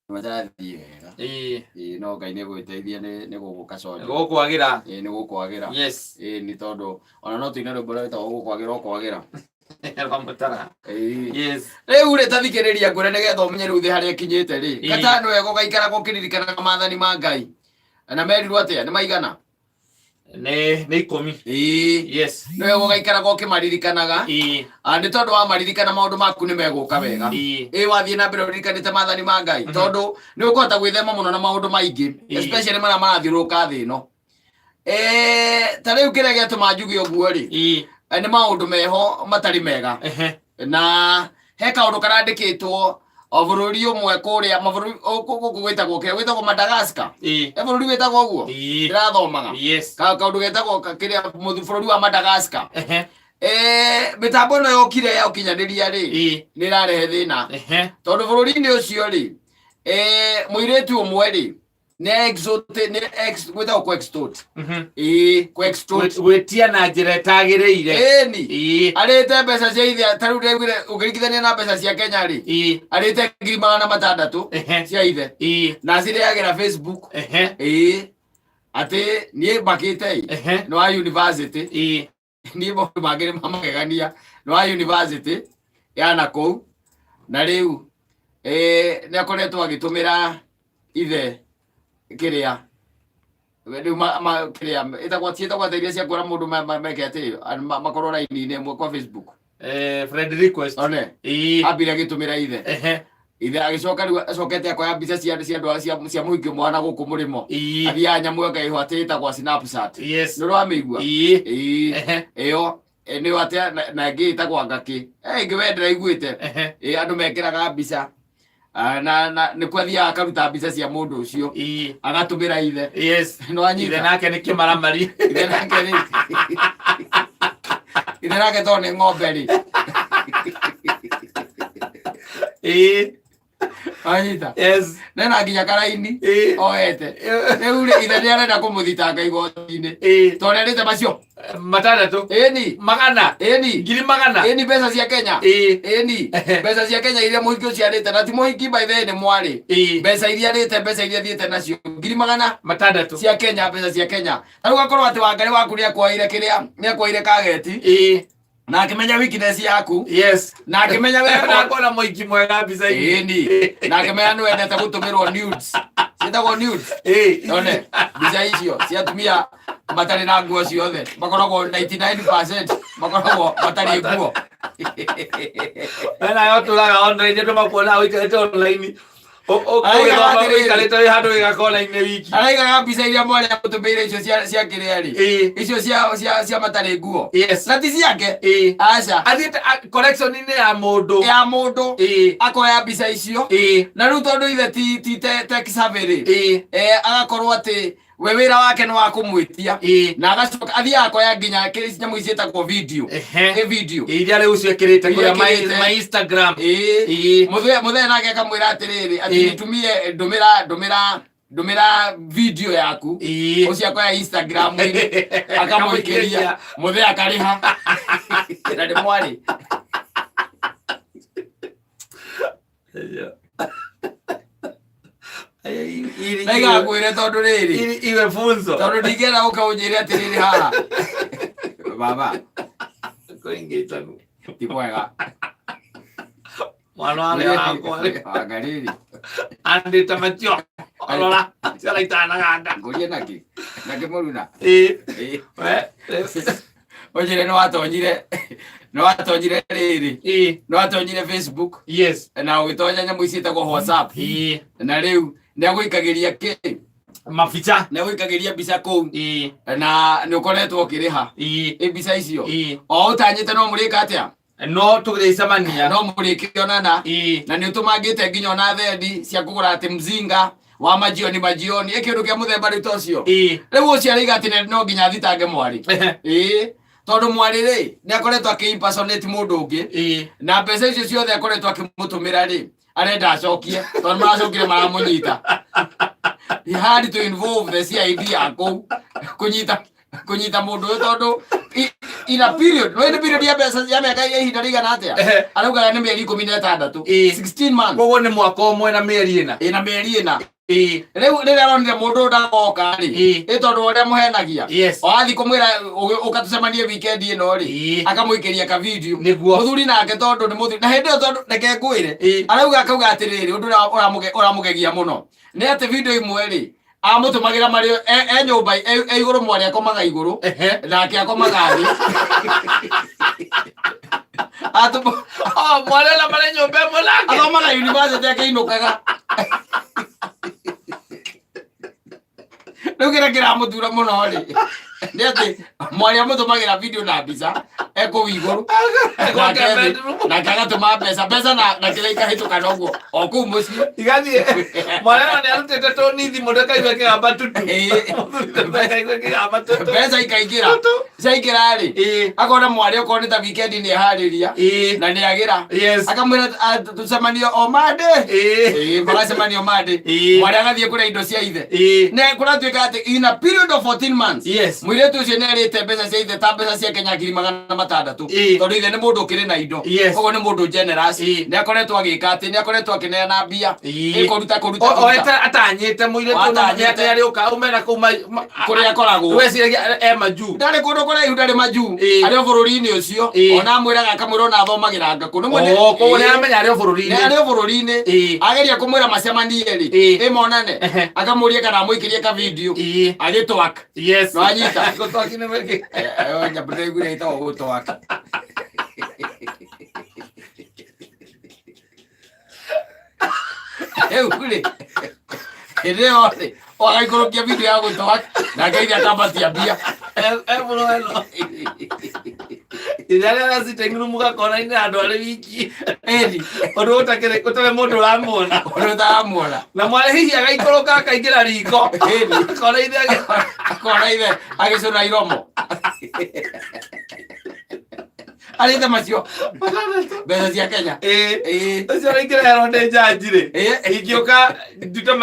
Matarathiĩ wega. Ĩĩ no Ngai nĩ egũgĩteithia nĩ gũgũka conjo. Gũkwagĩra. Ĩĩ nĩ gũkwagĩra. Yes. Ĩĩ nĩ tondũ ona no tũine rwĩmbo rũrĩa rwĩtagwo gũkwagĩra ũkwagĩra. Rwa mũtara. Ĩĩ. Yes. Rĩu rĩ ta thikĩrĩria ngwĩre nĩgetha ũmenye rĩu thĩ harĩa ĩkinyĩte rĩ. Gatano wega ũgaikaraga ũkĩririkanaga maathani ma Ngai. Na merirwo atĩa? Nĩ maigana? Nĩ 10. Ĩĩ. Yes. Nĩ wega ũgaikaraga ũkĩmaririkanaga. Ah, nĩ tondũ wamaririkana maũndũ maku nĩ megũka wega. Ĩĩ wathiĩ na mbere ũririkanĩte maathani ma Ngai. Tondũ nĩ ũkũhota gwĩthema mũno na maũndũ maingĩ. Especially marĩa marathiũrũrũka thĩ ĩno. Ta rĩu kĩrĩa gĩatũma njuge ũguo rĩ, nĩ maũndũ meho matarĩ mega. Na he kaũndũ karandĩkĩtwo o bũrũri ũmwe kũrĩa mabũrũri gũkũ gwĩtagwo kĩrĩa gwĩtagwo Madagascar. He bũrũri wĩtagwo ũguo? Ndĩrathomaga. Yes. Kaũndũ getagwo kĩrĩa bũrũri wa Madagascar. Mĩtambo ĩno yokire ya ũkinyanĩria rĩ, nĩ ĩrarehe thĩna. Tondũ bũrũri-inĩ ũcio rĩ, mũirĩtu ũmwe rĩ, nĩ exot nĩ ex gwĩtagwo kũ extort. Ĩĩ, kũ extort. Gwĩtia na njĩra ĩtagĩrĩire. Ĩni. Arĩte mbeca cia ithe, ta rĩu ndĩraiguire ũkĩringithania na mbeca cia Kenya rĩ, arĩte 600,000 cia ithe. Na acirĩagĩra Facebook. Ĩĩ. Atĩ niĩ mbakĩte ĩ, nĩ wa university. Niĩ maũndũ mangĩ nĩ mamagegania. Nĩ wa university ya nakũu. Na rĩu nĩ akoretwo agĩtũmĩra ithe kĩrĩa rĩu kĩrĩa ĩtagwo ciĩtagwo atĩa iria cia kwĩra mũndũ meke atĩ makorwo raini-inĩ ĩmwe kwa Facebook. Friend request. One. Ambire agĩtũmĩra ithe. Ithe agĩcoka rĩu acokete akoya mbica cia cia andũ cia cia mũhiki ũmwe na gũkũ mũrĩmo. Athiaga nyamũ ĩyo ĩkarĩhwo atĩ ĩtagwo Snapchat. Yes. Nĩ ũramĩigua? Ĩĩ. Ĩĩ. Ĩyo nĩyo atĩa na ĩngĩ ĩtagwo ngakĩ. Ĩngĩ we ndĩraiguĩte. Ĩĩ andũ mekĩraga mbica. Ah, na nĩkuo athiaga akaruta mbica cia mũndũ ũcio. Agatũmĩra ithe. Yes. Nĩ wanyita? Ithe nake nĩ kĩmaramari. Ithe nake rĩ. Ithe nake tondũ nĩ ng'ombe rĩ. Wanyita? Yes. Nena nginya karaini. Oete. Rĩu rĩ ithe nĩ arenda kũmũthitanga igoti-inĩ. Tondũ arĩte macio. 600. Ĩni. Magana. Ĩni. Ngiri magana. Ĩni mbeca cia Kenya. Ĩni. Mbeca cia Kenya iria mũhiki ũcio arĩte na ti mũhiki by the way nĩ mwarĩ. Mbeca iria arĩte mbeca iria thiĩte nacio ngiri magana 600. Cia Kenya mbeca cia Kenya. Ta rĩu gakorwo atĩ Wangari waku nĩ akuoeire kĩrĩa nĩ akuoeire kageti. Na akĩmenya weakness yaku. Yes. Na akĩmenya we Na akona mũhiki mwega mbica-inĩ. Ĩni. Na akĩmenya nĩ wendete gũtũmĩrwo nudes. Ciĩtagwo nudes. One mbica icio cia atumia matarĩ na nguo ciothe makoragwo 99% makoragwo matarĩ nguo. We nawe ũtũraga online andũ makuonaga ũikarĩte online. Araigaga Ũgĩthoma atĩrĩrĩ. ũikarĩte wĩ handũ wĩ gakona-inĩ wiki. Araigaga mbica iria mwarĩ amũtũmĩire icio cia kĩrĩa rĩ. Icio cia matarĩ nguo. Yes. Na ti ciake. Aca. Athiĩte collection-inĩ ya mũndũ. Ya mũndũ. Akoya mbica icio. Na rĩu tondũ ithe ti tech savvy rĩ. Agakorwo atĩ we wĩra wake nĩ wa kũmwĩtia. Na agacoka athiaga akoya nginya nyamũ ici ciĩtagwo video. Ĩ video. Iria rĩu ciĩkĩrĩte Iria kũrĩa ĩkĩrĩte. ma Instagram. Mũthee nake akamwĩra atĩrĩrĩ, atĩ nitumie ndũmĩra video yaku. Ũcio akoya Instagram-inĩ, akamũikĩria, mũthee akarĩha. Na nĩ mwarĩ. Naigakwĩre tondũ rĩrĩ. Iwe funzo. Tondũ ndingĩenda ũka ũnjĩre atĩrĩrĩ haha. Baba. Kũingĩtanu. Ti mwega. Mwana wa wakwa. Angarĩrĩ. Andĩte matio. Rora, ciana itanaganda. Ngũrie nakĩ? Nakĩ mũruna? Ĩĩ. Ĩĩ. We. Ũnjĩre nĩ watonyire rĩrĩ. Ĩĩ. Nĩ watonyire Facebook. Yes. Na ũgĩtonya nyamũ ici ciĩtagwo WhatsApp. Ĩĩ. Na rĩu nĩ agũikagĩria kĩ? Mabica. Nĩ agũikagĩria mbica kũu. Ĩĩ. Na nĩ ũkoretwo ũkĩrĩha. Ĩĩ. Ĩ mbica icio. Ĩĩ. O ũtanyĩte no mũrĩka atĩa? No tũgĩcemania. No mũrĩkĩonana. Ĩĩ. Na nĩ ũtũmangĩte nginya ona thendi cia kũgũra atĩ mzinga wa majioni majioni. Ĩ kĩndũ kĩa mũthemba rĩu ta ũcio. Ĩĩ. Rĩu ũcio araiga atĩ no nginya athitange mwarĩ. Ĩĩ. Tondũ mwarĩ rĩ, nĩ akoretwo akĩ impersonate mũndũ ũngĩ. Ĩĩ. Na mbeca icio ciothe akoretwo akĩmũtũmĩra rĩ, arenda acokie. Tondũ maracokire maramũnyita. He had to involve the CID ya kũu kũnyita mũndũ ũyũ tondũ In a period, no nĩ period ya mbeca ya mĩaka ya ihinda rĩigana atĩa? Araugaga nĩ mĩeri 16. 16 months. Koguo nĩ mwaka ũmwe na mĩeri 4. Ĩna mĩeri 4. Rĩu rĩrĩa aronire mũndũ ũyũ ndagoka rĩ, ĩ tondũ wa ũrĩa mũhenagia, o athiĩ kũmwĩra ũka tũcemanie weekend ĩno rĩ, akamũikĩria ka video. Nĩguo. Mũthuri nake tondũ nĩ mũthuri, na hĩndĩ ĩyo tondũ reke ngwĩre, arauga akauga atĩrĩrĩ, ũndũ ũrĩa ũramũgegia mũno nĩ atĩ video imwe rĩ, amũtũmagĩra marĩ e nyũmba e igũrũ, mwarĩ akomaga igũrũ, nake akomaga thĩ. Oh, mwarĩ ona marĩ nyũmba ĩmwe nake. Athomaga university akĩinũkaga. Rĩu kĩrĩa kĩramũtura mũno rĩ, nĩ atĩ mwarĩ amũtũmagĩra video na mbica ekũu igũrũ, Gwake nake thĩ, bedroom. nake agatũma mbeca na kĩrĩa ikahĩtũka noguo o kũu mũciĩ. Igathiĩ. Mwarĩ ona nĩ arutĩte tũnithi mũndũ akaigua kĩgamba tutu. Mũthuri akaigua kĩgamba tutu. Mbeca ikaingĩra. Tutu. Ciaingĩra rĩ, akona mwarĩ okorwo nĩ ta weekend nĩ eharĩria na nĩ agĩra, akamwĩra, "Ah, tũcemanie o Monday." Magacemania o Monday. Mwarĩ agathiĩ kũrĩa indo cia ithe. Nĩ kũratuĩka atĩ in a period of 14 months, mũirĩtu ũcio nĩ arĩte mbeca cia ithe ta mbeca cia Kenya 600,000. Tondũ ithe nĩ mũndũ ũkĩrĩ na indo. Koguo nĩ mũndũ generous. Nĩ akoretwo agĩka atĩ nĩ akoretwo akĩneana mbia. Kũruta kũruta O kũruta. Atanyĩte mũirĩtu O atanyĩte. nĩ arĩũka aume na kũu Kũrĩa akoragwo. Weciragia e majuu. Ndarĩ kũndũ kũraihu, ndarĩ majuu. Arĩ o bũrũri-inĩ ũcio. Ona amwĩraga akamwĩra ona athomagĩra ngakũ. Nĩ mwene- Oh, koguo nĩ aramenya arĩ o bũrũri-inĩ. Nĩ arĩ o bũrũri-inĩ. Ageria kũmwĩra macemanie rĩ, ĩmonane, akamũria kana amũikĩrie ka video. Agĩtwak. No anyita. Gũtwaki nĩ gwĩkĩ? Nyamũ ndĩraiguire ĩtagwo gũtwak. Rĩu rĩ, hĩndĩ ĩyo rĩ, agaikũrũkia video ya gũtwak, nake ithe akambatia mbia. E mũno ĩno. Ithe arĩa arĩa sitting room gakona-inĩ handũ arĩ wiki. Ĩni. Ũndũ ũtakĩrĩ ũtarĩ mũndũ ũramuona. Ũndũ ũtaramuona. Na mwarĩ hihi agaikũrũka akaingĩra riko. Ĩni. Akona ithe Akona ithe agĩcũna iromo. Arĩte macio mbeca cia Kenya. Ũcio ũraingĩra herwo nĩ njanji rĩ. Ingĩũka ndute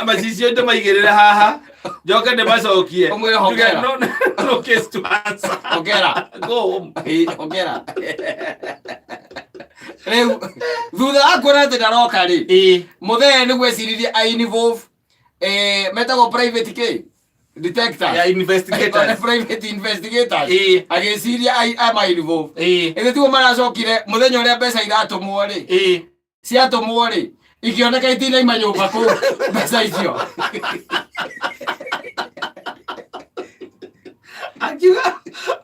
macicio ndĩmaigĩrĩre haha njoke ndĩmacokie. Ũmwĩre hongera. Njuge, no, no case to answer. Hongera. Go home. Hongera. Rĩu thutha wa kuona atĩ ndaroka rĩ, mũthee nĩguo eciririe I involve metagwo private k detectors. Ya investigators. Private investigators. Agĩciria ama involve. Ĩthĩ tiguo maracokire mũthenya ũrĩa mbeca iratũmwo rĩ, ciatũmwo rĩ, ikĩoneka itinaima nyũmba kũu mbeca icio.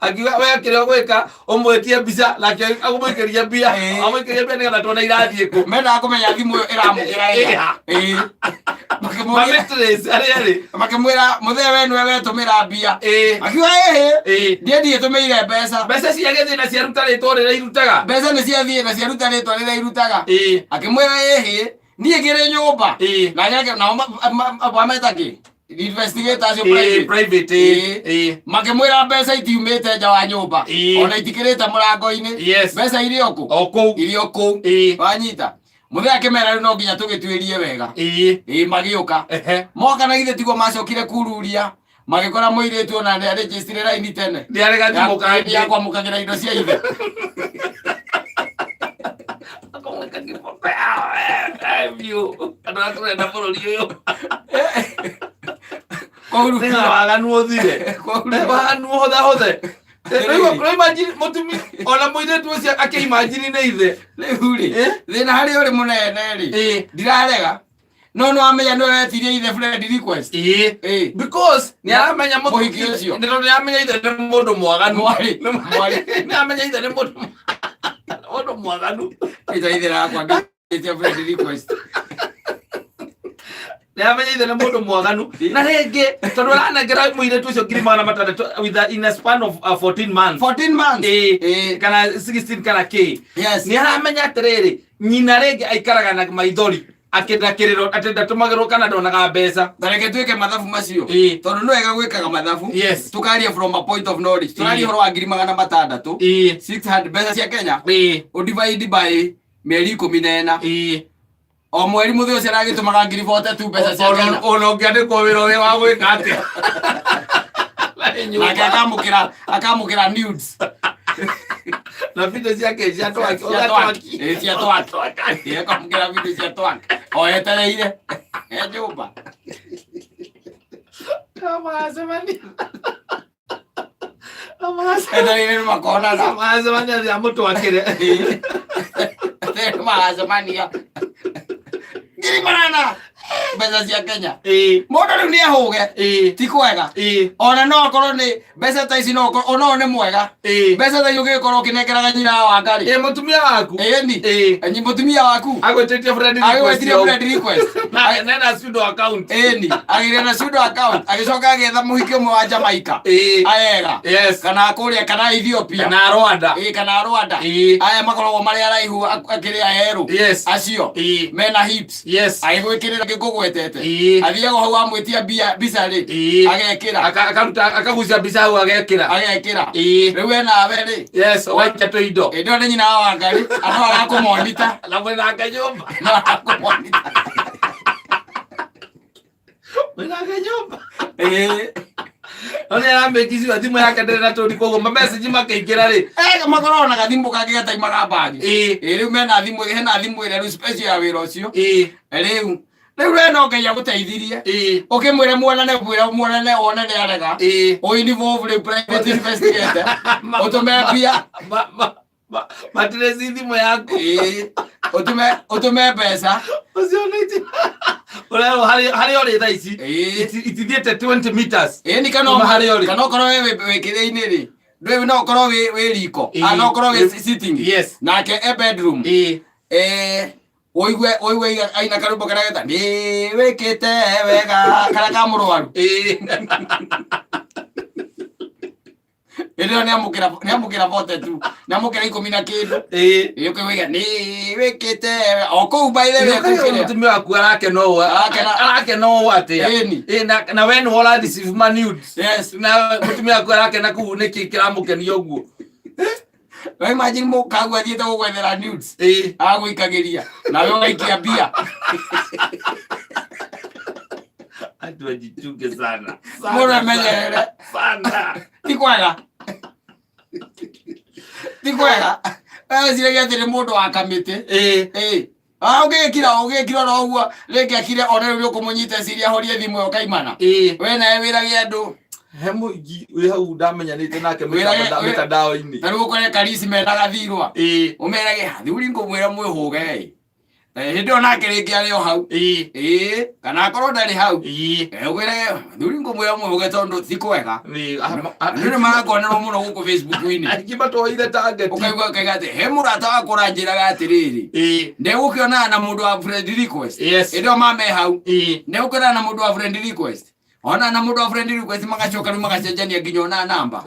Akiuga we akĩrĩa ũgwĩka ũmwĩtie mbica nake agũmũikĩria mbia. Amũikĩria mbia nĩgetha tuone irathiĩ kũ. Mendaga kũmenya thimũ ĩyo ĩramũkĩra ĩha. Mamĩtrace arĩa rĩ. Makĩmwĩra mũthee we nĩwe wetũmĩra mbia. Akiuga ĩhĩ, ndiĩ ndiĩtũmĩire mbeca. Mbeca cia gĩthĩna ciaruta rĩtwa rĩrĩa irutaga. Mbeca nĩ ciathiĩ na ciaruta rĩtwa rĩrĩa irutaga. Akĩmwĩra ĩhĩ, niĩ ngĩrĩ nyũmba. Na nyake nao wameta kĩ? Investigators acio private. Private. Makĩmwĩra mbeca itiumĩte nja wa nyũmba. Ona itikĩrĩte mũrango-inĩ. Mbeca irĩ o kũ? O kũu. Irĩ o kũu. Wanyita. Mũthee akĩmera rĩu no nginya tũgĩtuĩrie wega. Magĩũka. Moka na githĩ tiguo macokire kururia, magĩkora mũirĩtu ona nĩ arĩnjĩcire raini tene. Nĩ arĩ gathimũ kangĩ. Ya kwamũkagĩra indo cia ithe. Akamwĩka kĩboko biũ. Andũ arĩa tũrenda bũrũri ũyũ. Nĩgetha waganu ũthire. Waganu ũhũthahũthe. Rĩu imagine mũtumia ona mũirĩtu ũcio akĩimagine nĩ ithe. Rĩu rĩ, thĩna harĩa ũrĩ mũnene rĩ, ndirarega. No no amenya nĩ wetirie ithe friend request. Because nĩ aramenya Mũhiki ũcio. Nĩ tondũ nĩ aramenya ithe nĩ mũndũ mwaganu. Mwarĩ, mwarĩ. Nĩ aramenya ithe nĩ mũndũ mwaganu. Ithe ithe rakwa ngĩtia friend request. Nĩ aramenya ithe nĩ mũndũ mwaganu. Na rĩngĩ tondũ aranengera mũirĩtu ũcio 600,000 in a span of 14 months. 14 months. Kana 16 kana kĩ. Nĩ aramenya atĩrĩrĩ, nyina rĩngĩ aikaraga na maithori akĩenda kĩrĩro atĩ ndatũmagĩrwo kana ndonaga mbeca. Ta reke twĩke mathabu macio. Tondũ nĩ wega gwĩkaga mathabu. Tũkaria from a point of knowledge. Tũraria ũhoro wa 600,000. 600 mbeca cia Kenya. Ũdivide by mĩeri 14. O mweri mũthĩ ũcio aragĩtũmaga ngiri forty two mbeca cia Kenya. Ona ũngĩandĩkwo wĩra ũrĩa wa gwĩka atĩa. Nake akamũkĩra nudes. Na video ciake cia twaki. Cia twaki. Ĩ, cia twaki. Ĩ, akamũkĩra video cia twaki o etereire e nyũmba. Magacemania. Etereire nĩ makonana. Magacemania rĩrĩa mũtwakĩre. Etereire magacemania 400,000 mbeca cia Kenya. Mũndũ rĩu nĩ ahũge. Ti kwega. Ona no akorwo nĩ mbeca ta ici, no akorwo ona nĩ mwega. Mbeca ta ici ũngĩgĩkorwo ũkĩnengeraga nyina wa Wangari. Ĩ, mũtumia waku. Ĩni. Mũtumia waku agwĩtĩtie friend request. Agĩgwĩtirie friend request. Na nena pseudo account. Ĩni, agĩrĩa na pseudo account, agĩcoka agĩetha mũhiki ũmwe wa Jamaica. Aega. Kana kũrĩa kana Ethiopia. Kana Rwanda. Ĩ, kana Rwanda. Aya makoragwo marĩ araihu akĩrĩa erũ. Acio mena hips. Agĩgwĩkĩrĩra ngĩkũgwetete. Athiaga hau amwĩtia mbia mbica rĩ, agekĩra. Akaruta akagucia mbica hau agekĩra. Agekĩra. Rĩu we nawe rĩ, Yes, ũgaikia tũindo. Ĩndĩ ĩyo nĩ nyina wa Wangari andũ arakũmonita. Na mwĩnake nyũmba. No arakũmonita. Mwĩnake nyũmba. Ĩĩ. No nĩ aramĩkiciwa thimũ yake ndĩrĩ na tũni, koguo mamessage makĩingĩra rĩ. Eh, makoragwo na gathimũ kangĩ gataimaga mbagi. Ĩĩ, rĩu mena thimũ, hena thimũ ĩrĩa rĩu special ya wĩra ũcio. Rĩu we no Ngai agũteithirie. Ũkĩmwĩre muonane, mwĩre muonane, wone nĩ arega. Ũ involve rĩu private investigator, ũtũme mbia. Matireci thimũ yaku. Ĩĩ, ũtũme mbeca. Ũcio nĩ ũrerwo harĩa ũrĩ thaa ici. Itithiĩte 20 meters. Ĩĩ, ni kana Kuma harĩa ũrĩ. Kana ũkorwo wĩ kĩrĩa-inĩ rĩ, ndũĩ no ũkorwo wĩ riko. Ah, no ũkorwo wĩ sitting. Nake e bedroom. Eh, ũigue aina karwĩmbo karĩa geta nĩ wĩkĩte wega, karĩa ka mũrwaru. Hĩndĩ ĩyo nĩamũkĩra vote tu, nĩamũkĩra 10 na kĩndũ. Ĩĩ, ũkĩuga nĩ wĩkĩte o kũu, by the way, kũu kĩrĩa. Mũtumia waku arakena ũũ. Arakena. Arakena ũũ atĩa? Ĩni. Ĩĩ, na we nĩwe ũra receive ma nudes. Na mũtumia waku arakena kũu, nĩkĩ kĩramũkenia ũguo? We imagine mũkagu athiĩte gũgwethera nudes. Agũikagĩria nawe ũgaikia mbia. Andũ ajichunge sana. Mũndũ amenyerere. Sana. Ti kwega, ti kwega. Weciragia atĩ nĩ mũndũ wa kamĩtĩ. Ĩĩ. Ah, ũngĩgĩkira oro ũguo rĩngĩ akire one rĩu nĩũkũmũnyita ciria ahorie thimũ ĩyo kaimana. We nawe wĩrage andũ. He mũingĩ wĩ hau ndamenyanĩte nake mĩtandao-inĩ. Ta rĩu ũkore karisi mena gathirwa. Ũmerage athuri ngũmwĩra mwĩhũge. Hĩndĩ ĩyo nake rĩngĩ arĩ o hau. Ĩĩ, kana akorwo ndarĩ hau. Ũgwĩrage athuri ngũmwĩra mwĩhũge tondũ ti kwega. Andũ nĩ marakonerwo mũno gũkũ Facebook-inĩ. Aingĩ matwoire target. Ũkaigua ũkaiga atĩ he mũrata wakwa ũranjĩraga atĩrĩrĩ, ndegũkĩonana na mũndũ wa friend request. Hĩndĩ ĩyo mame hau. Ndegũkĩonana na mũndũ wa friend request. Ona na mũndũ wa friend request magacoka rĩu magacenjania nginya ona namba.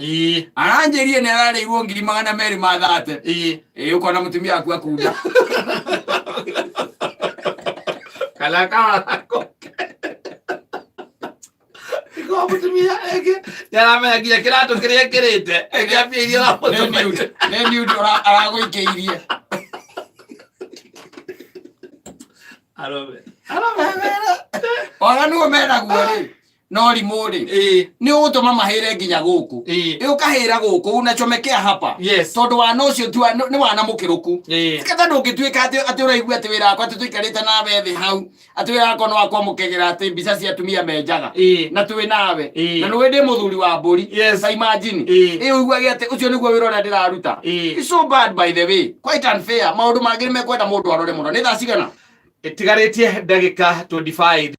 Aranjĩrie nĩ ararĩirwo 230,000. Ĩĩ, ũkona mũtumia waku akunda. Kana karako. Kwa mũtumia ĩngĩ nĩaramenya nginya kĩratũ kĩrĩa ekĩrĩte kĩa mbia iria Nĩ ũramũtũmĩra. nude, nĩ nude aragũikĩirie. Arũme. Arũme. Waganu menaguo rĩ, no rimũ rĩ, nĩ ũgũtũma mahĩre nginya gũkũ. Ĩ, ũkahĩra gũkũ unachomekea hapa. Tondũ wana ũcio nĩ wana mũkĩrũku. Kata ndũngĩtuĩka atĩ ũraigua atĩ wĩra wakwa atĩ tũikarĩte nawe thĩ hau atĩ wĩra wakwa nĩ wakwamũkĩgĩra atĩ mbica cia atumia menjaga. Na twĩ nawe. Na nĩũĩ ndĩ mũthuri wa mbũri. Ta imagine. Ĩ, ũiguage atĩ ũcio nĩguo wĩra ũrĩa ndĩraruta. It's so bad, by the way, quite unfair. Maũndũ mangĩ nĩ mekwenda mũndũ arore mũno. Nĩ thaa cigana? Ĩtigarĩtie ndagĩka 25.